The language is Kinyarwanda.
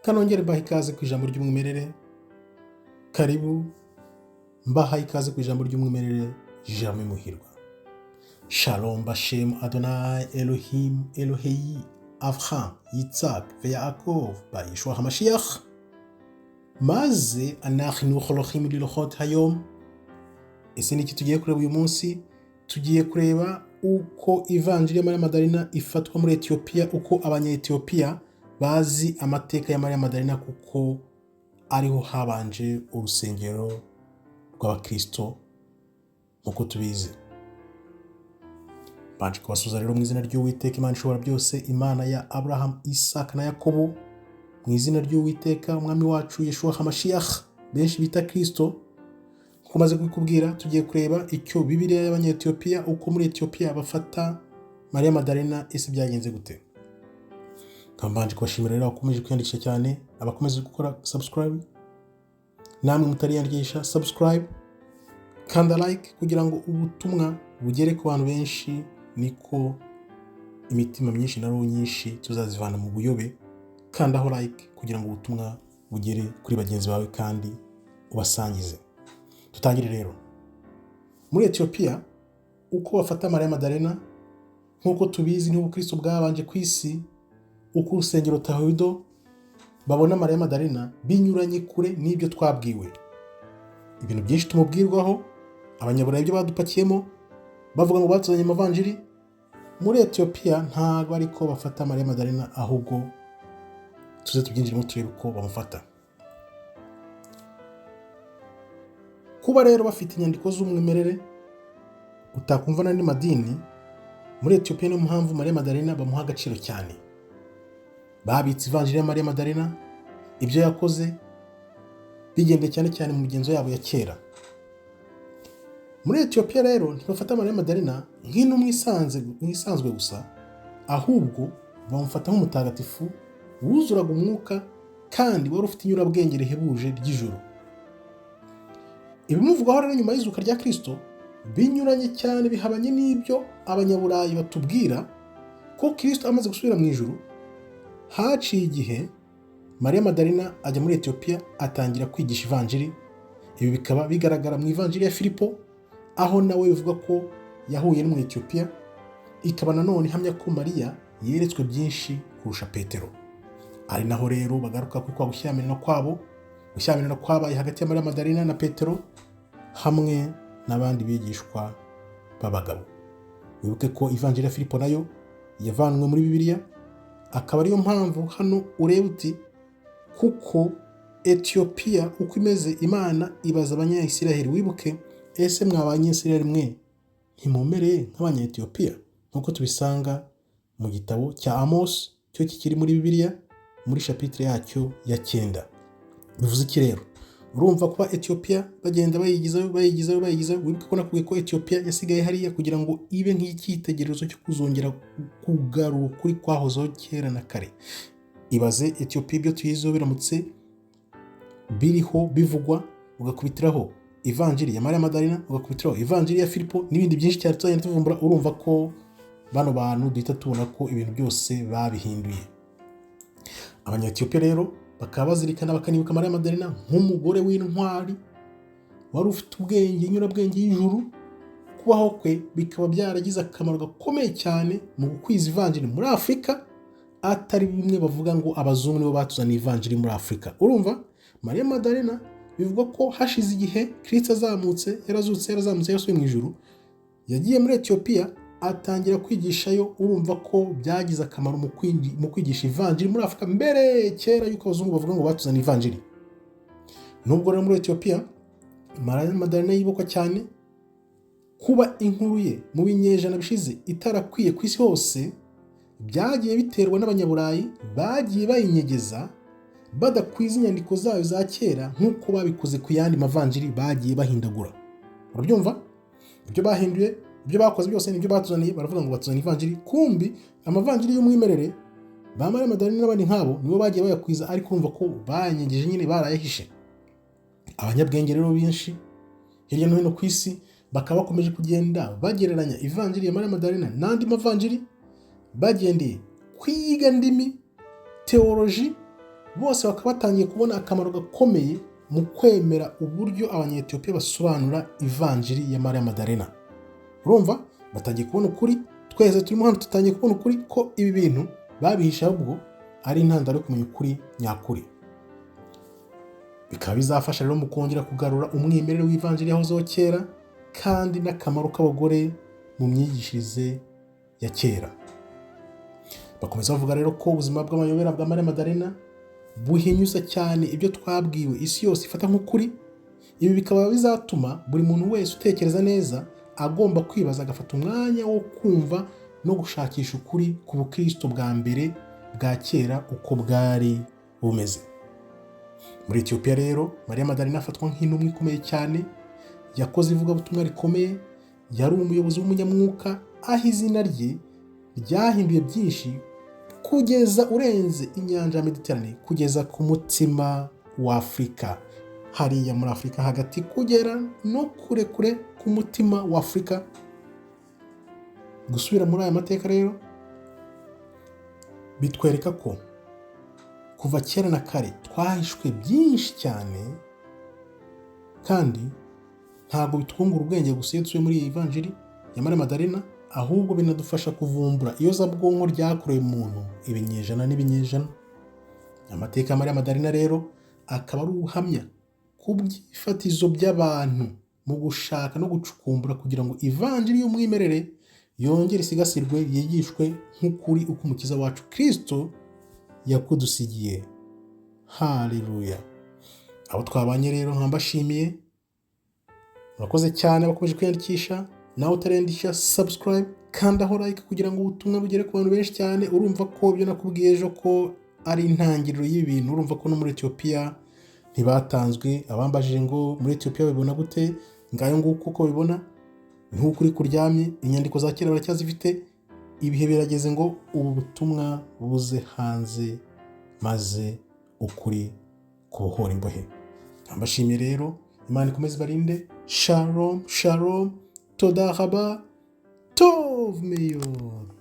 Kanongere mbaha ikaze ku ijambo ry'umwimerere. Karibu, mbaha ikaze ku ijambo ry'umwimerere. Jeremy Muhirwa. Shalom Bashem Adonai Elohim Elohei Avraham Yitzhak Yaakov ba Yeshua HaMashiach. Maze anachnu holochim lilochot hayom. Ese ni iki tugiye kureba uyu munsi? Tugiye kureba uko ivanjiri ya Mariya Madarina ifatwa muri Etiyopiya, uko Abanyetiyopiya bazi amateka ya Mariya Madarina, kuko ariho habanje urusengero rw'Abakristo nk'uko tubizi. Mbanje kubasuhuza rero mu izina ry'Uwiteka Imana ishobora byose, Imana ya Abraham, Isaac na Yakobo, mu izina ry'Uwiteka Umwami wacu Yeshua HaMashiach, benshi bita Kristo. Nkuko maze kubikubwira, tugiye kureba icyo Bibiliya y'Abanyetiyopiya, uko muri Etiyopiya bafata Mariya Madarena, ese byagenze gute? Nkaba mbanje kubashimira rero abakomeje kwiyandikisha cyane, abakomeje gukora subscribe, namwe mutariyandikisha subscribe, kanda like kugira ngo ubutumwa bugere ku bantu benshi, niko imitima myinshi na roho nyinshi tuzazivana mu buyobe. Kandaho like kugira ngo ubutumwa bugere kuri bagenzi bawe kandi ubasangize. Dutangire rero muri Etiyopiya uko bafata Mariya Madarena. Nk'uko tubizi, n'ubukristo bwabanje ku isi, uko urusengero Tewahido babona Mariya Madarena binyuranye kure n'ibyo twabwiwe. Ibintu byinshi tumubwirwaho, Abanyaburayi ibyo badupakiyemo bavuga ngo batuzanye amavanjiri, muri Etiyopiya ntabwo ariko bafata Mariya Madarena, ahubwo tuze tubyinjiremo turebe uko bamufata. Kuba rero bafite inyandiko z'umwimerere utakumva n'andi madini muri Etiyopiya, niyo mpamvu Mariya Madarena bamuha agaciro cyane. Babitse ivanjiri ya Mariya Madarena, ibyo yakoze bigendeye cyane cyane mu migenzo yabo ya kera. Muri Etiyopiya rero ntibafata Mariya Madarena nk'intumwa isanzwe gusa, ahubwo bamufata nk'umutagatifu wuzuraga umwuka kandi wari ufite inyurabwenge rihebuje ry'ijuru. Ibimuvugwaho rero nyuma y'izuka rya Kristo binyuranye cyane, bihabanye n'ibyo Abanyaburayi batubwira ko Kristo amaze gusubira mu ijuru, haciye igihe Mariya Madarena ajya muri Etiyopiya atangira kwigisha ivanjiri. Ibi bikaba bigaragara mu ivanjiri ya Filipo, aho nawe bivuga ko yahuye n'Umwetiyopiya, ikaba nanone ihamya ko Mariya yeretswe byinshi kurusha Petero. Ari naho rero bagaruka kuri kwa gushyamirana kwabo, gushyamirana kwabaye hagati ya Mariya Madarena na Petero hamwe n'abandi bigishwa b'abagabo. Wibuke ko ivanjiri ya Filipo nayo yavanwe muri Bibiliya, akaba ariyo mpamvu hano ureba uti kuko Etiyopiya uko imeze, Imana ibaza Abanyayisiraheli, wibuke, ese mwa Banyayisiraheli mwe ntimumereye nk'Abanyetiyopiya, nk'uko tubisanga mu gitabo cya Amos cyo kikiri muri Bibiliya muri shapitire yacyo ya 9. Bivuze iki rero? Urumva kuba Etiyopiya bagenda bayigizayo, bayigizayo, bayigizayo. Wibuke ko nakubwiye ko Etiyopiya yasigaye hariya kugira ngo ibe nk'icyitegererezo cyo kuzongera kugarura ukuri kwahozeho kera na kare. Ibaze Etiyopiya ibyo tuyiziho biramutse biriho bivugwa, ugakubitiraho ivanjiri ya Mariya Madarena, ugakubitiraho ivanjiri ya Filipo n'ibindi byinshi cyane tuzagenda tuvumbura, urumva ko bano bantu duhita tubona ko ibintu byose babihinduye. Abanyetiyopiya rero bakaba bazirikana bakanibuka Mariya Madarena nk'umugore w'intwari wari ufite ubwenge, inyurabwenge y'ijuru. Kubaho kwe bikaba byaragize akamaro gakomeye cyane mu gukwiza ivanjiri muri Afurika, atari bimwe bavuga ngo abazungu nibo batuzaniye ivanjiri muri Afurika. Urumva Mariya Madarena bivugwa ko hashize igihe Kristo azamutse, yarazutse, yarazamutse, yarasubiye mu ijuru, yagiye muri Etiyopiya atangira kwigishayo. Urumva ko byagize akamaro mu kwigisha ivanjiri muri Afurika mbere kera y'uko abazungu bavuga ngo batuzaniye ivanjiri. Nubwo rero muri Etiyopiya Mariya Madarena yibukwa cyane, kuba inkuru ye mu binyejana bishize itarakwiye ku isi hose byagiye biterwa n'Abanyaburayi bagiye bayinyegeza, badakwiza inyandiko zayo za kera nk'uko babikoze ku yandi mavanjiri bagiye bahindagura. Urabyumva? Ibyo bahinduye, ibyo bakoze byose nibyo batuzaniye, baravuga ngo batuzaniye ivanjiri, kumbi amavanjiri y'umwimerere ba Mariya Madarena n'abandi nk'abo nibo bagiye bayakwiza, ariko urumva ko bayanyegeje nyine, barayahishe. Abanyabwenge rero benshi hirya no hino ku isi bakaba bakomeje kugenda bagereranya ivanjiri ya Mariya Madarena n'andi mavanjiri, bagendeye kwiga ndimi, teoloji Bose bakaba batangiye kubona akamaro gakomeye mu kwemera uburyo Abanyetiyopiya basobanura ivanjiri ya Mariya Madarena. Urumva batangiye kubona ukuri. Twese turimo hano tutangiye kubona ukuri ko ibi bintu babihishe, ahubwo ari intandaro yo kumenya ukuri nyakuri. Bikaba bizafasha rero mu kongera kugarura umwimerere w'ivanjiri yahozeho kera, kandi n'akamaro k'abagore mu myigishirize ya kera. Bakomeza bavuga rero ko ubuzima bw'amayobera bwa Mariya Madarena buhinyuza cyane ibyo twabwiwe isi yose ifata nk'ukuri. Ibi bikaba bizatuma buri muntu wese utekereza neza agomba kwibaza, agafata umwanya wo kumva no gushakisha ukuri ku bukristo bwa mbere bwa kera uko bwari bumeze. Muri Etiyopiya rero, Mariya Madarena afatwa nk'intumwa ikomeye cyane, yakoze ivugabutumwa rikomeye, yari umuyobozi w'umunyamwuka, aho izina rye ryahinduye byinshi kugeza urenze inyanja ya Mediterane, kugeza ku mutima wa Afurika, hariya muri Afurika hagati, kugera no kure kure ku mutima wa Afurika. Gusubira muri aya mateka rero bitwereka ko kuva kera na kare twahishwe byinshi cyane, kandi ntabwo bitwungura ubwenge gusa iyo dusubiye muri iyi vanjiri ya Mariya Madarena, ahubwo binadufasha kuvumbura iyozabwonko ryakorewe umuntu ibinyejana n'ibinyejana. Amateka ya Mariya Madarena rero akaba ari ubuhamya ku byifatizo by'abantu mu gushaka no gucukumbura kugira ngo ivanjiri y'umwimerere yongere isigasirwe, yigishwe nk'ukuri uko Umukiza wacu Kirisito yakudusigiye. Haleluya! Abo twabanye rero nkaba mbashimiye, murakoze cyane abakomeje kwiyandikisha. Nawe utariyandikisha, subscribe, kandaho like kugira ngo ubutumwa bugere ku bantu benshi cyane. Urumva ko ibyo nakubwiye ejo ko ari intangiriro y'ibi bintu. Urumva ko no muri Etiyopiya ntibatanzwe. Abambajije ngo muri Etiyopiya babibona gute, ngayo nguko uko babibona, nk'uko uri kuryamye. Inyandiko za kera baracyazifite. Ibihe birageze ngo ubu butumwa buze hanze, maze ukuri kubohora imbohe. Mbashimiye rero, Imana ikomeze ibarinde. Shalom shalom, toda raba, tov meyod.